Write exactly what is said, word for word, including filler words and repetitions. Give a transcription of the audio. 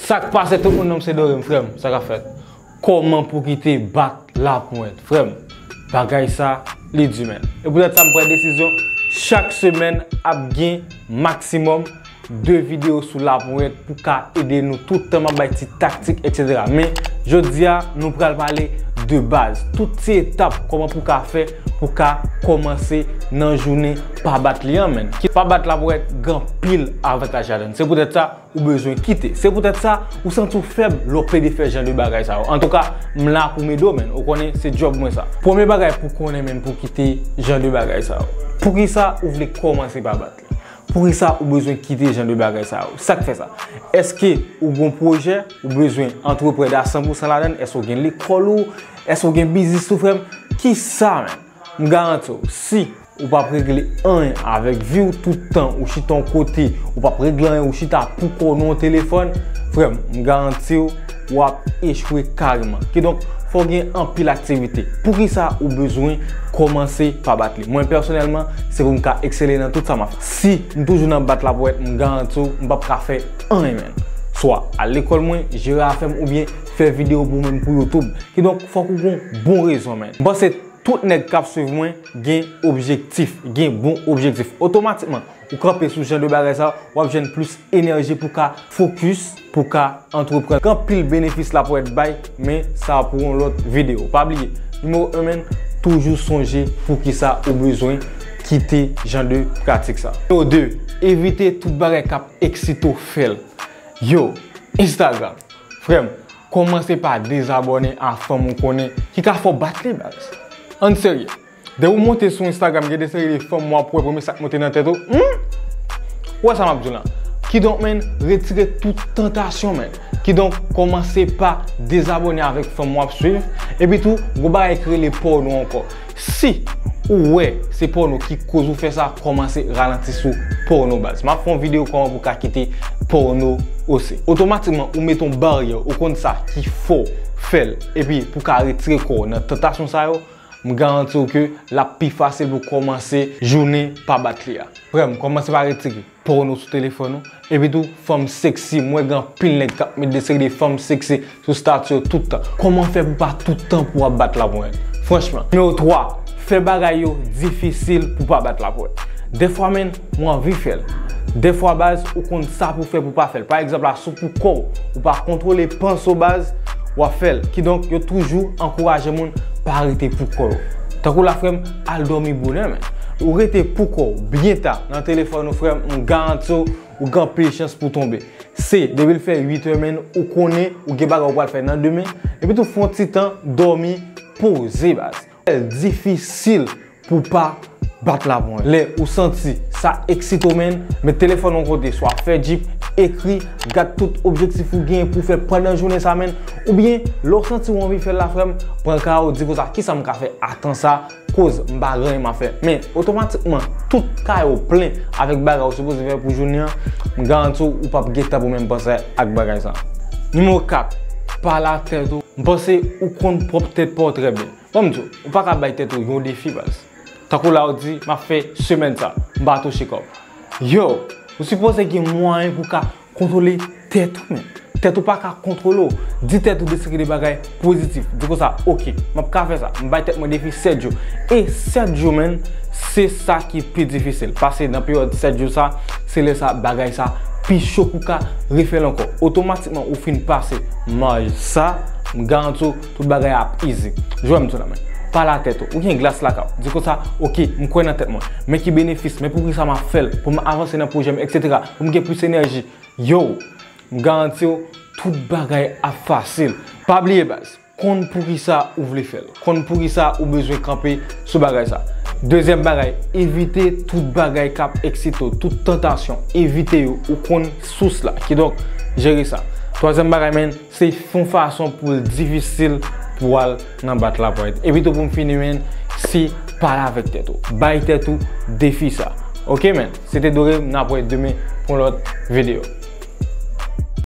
Sa k pase tout moun, non m se Dorem, frè m, sa k ap fèt? Kòman pou kite bat laponyèt, frè m? Bagay sa, li di, menn. E poutèt sa, m pran desizyon, chak semèn ap gen maksimòm de videyo sou laponyèt pou ka ede nou tout tan m ap bay ti taktik, etsetera. Men, jodi a, nou pral pale de baz. Tout ti etap, kòman pou ka fè, pou ka kòmanse nan jounen pa bat li an, menn. Ki pa bat laponyèt, gen anpil avantaj ladan l. Se poutèt sa, ou bezwen kite. Se poutèt sa, ou santi w fèb lè w pede fè jan de bagay sa yo. Antouka, m la pou m ede w, menn. Ou konnen, se djòb mwen sa. Premye bagay pou konnen, menn, pou kite jan de bagay sa yo. Poukisa ou vle kòmanse pa bat li? Poukisa ou bezwen kite jan de bagay sa yo? Sa k fè sa? Èske ou gon pwojè, ou bezwen antreprann a san pou san ladan l? Èske w gen lekòl ou? Èske w gen biznis ou, frè m? Kisa, menn? M garanti w, si ou p ap regle anyen avèk vi w, tout tan ou chita yon kote, ou p ap regle anyen, ou chita pou kò w nan yon telefòn, frè m, m garanti w, w ap echwe kareman. Kidonk, fò w gen anpil aktivite. Poukisa ou bezwen kòmanse pa bat li? Mwen, pèsonèlman, se pou m ka eksele nan tout sa m ap fè. Si m toujou nan bat laponyèt, m garanti w, m p ap ka fè anyen, menn. Swa al lekòl mwen, jere afè m, oubyen fè videyo pou mwen pou YouTube. Kidonk, fòk ou gon bon rezon, menn. M panse tout nèg k ap swiv mwen gen objektif, gen bon objektif. Otomatikman, ou kanpe sou jan de bagay sa, w ap jwenn plis enèji pou ka fokis, pou ka antreprann. Gen anpil benefis laponyèt bay, men sa pou yon lòt videyo. Pa bliye, nimewo en, menn, toujou sonje poukisa ou bezwen kite jan de pratik sa. Nimewo de, evite tout bagay k ap eksite w fè l. Yo, Instagram. Frè m, kòmanse pa dezabòne a fanm ou konnen ki ka fè w bat li, baz. Ann serye. Depi w monte sou Instagram, gen de seri de fanm w ap wè, premye sa k monte nan tèt ou, hmm? Ou wè sa m ap di w lan? Kidonk, menn, retire tout tantasyon, menn. Kidonk, kòmanse pa dezabòne avèk fanm w ap swiv. Epi tou, gon bagay ki rele pòno ankò. Si ou wè se pòno ki koz ou fè sa, kòmanse ralanti sou pòno, baz. M ap fè yon videyo kòman pou ka kite pòno ose. Otomatikman, ou mete yon baryè, ou konn sa ki fè w fè l. Epi, pou ka retire kò w nan tantasyon sa yo, m garanti w ke l ap pi fasil pou w kòmanse jounen pa bat li a. Frè m, kòmanse pa retire pòno sou telefòn ou. Epi tou, fanm seksi, m wè gen anpil nèg k ap met de seri de fanm seksi sou stati yo tout tan. Kòman fè pou pa tout tan pou w ap bat laponyèt? Franchman. Nimewo twa, fè bagay yo difisil pou pa bat laponyèt. Dèfwa, menn, ou anvi fè l. Dèfwa, baz, ou konn sa pou fè pou pa fè l. Pa egzanp la, si w pou kò w, ou pa kontwole panse w, baz, w ap fè l. Kidonk, yo toujou ankouraje moun pa rete pou kò yo. Tankou la, frè m, al dòmi bonè, menn. Ou rete pou kò w byen ta nan telefòn ou, frè m, m garanti w, ou gen anpil chans pou w tonbe. Se, depi l fè uit è, menn, ou konnen ou gen bagay ou pral fè nan demen. Epi tou, fè yon ti tan dòmi poze, baz. L difisil pou w pa bat laponyèt. Lè ou santi sa eksite w, menn, met telefòn yon kote, swa fè djip, ekri, gad tout objektif ou genyen pou w fè pandan jounen sa, menn. Oubyen, lè w santi w anvi fè l la, frè m, pran kaye w, di konsa, kisa m ka fè a tan sa, koz m pa gen anyen m ap fè. Men, otomatikman, tout kaye w plen avèk bagay ou sipoze fè pou jounen an, m garanti w, ou p ap gen tan pou menm panse ak bagay sa. Nimewo kat, pale ak tèt ou. M panse ou konn pwòp tèt pa w trè byen. Ban m di w, ou pa ka bay tèt ou yon defi, baz. Tankou la ou di, m ap fè semèn sa, m pa touche kòb. Yo, ou sipoze gen mwayen pou w ka kontwole tèt ou, menn. Tèt ou pa ka kontwole w. Di tèt ou de seri de bagay pozitif. Di konsa, oke, m ap ka fè sa. M bay tèt mwen defi sèt jou. E sèt jou, menn, se sa ki pi difisil. Pase nan peryòd sèt jou sa, se lè sa bagay sa pi cho pou w ka refè l ankò. Otomatikman, ou fin pase maj sa, m garanti w, tout bagay ap easy. Jwe m tou la, menn. Pale a tèt ou. Ou gen glas lakay ou. Di konsa, oke, m kwè nan tèt mwen. Men ki benefis, men poukisa m ap fè l, pou m avanse nan pwojè m, etsetera. Pou m gen plis enèji. Yo, m garanti w, tout bagay ap fasil. Pa bliye, baz, konn poukisa ou vle fè l. Konn poukisa ou bezwen kanpe sou bagay sa. Dezyèm bagay, evite tout bagay k ap eksite w, tout tantasyon. Evite yo, ou konn sous la. Kidonk, jere sa. Twazyèm bagay, menn, se fè yon fason pou l difisil pou w al nan bat laponyèt. Epi tou pou m fini, menn, se pale avèk tèt ou. Bay tèt ou defi sa. Oke, menn? Se te Dorem, n ap wè demen pou yon lòt videyo.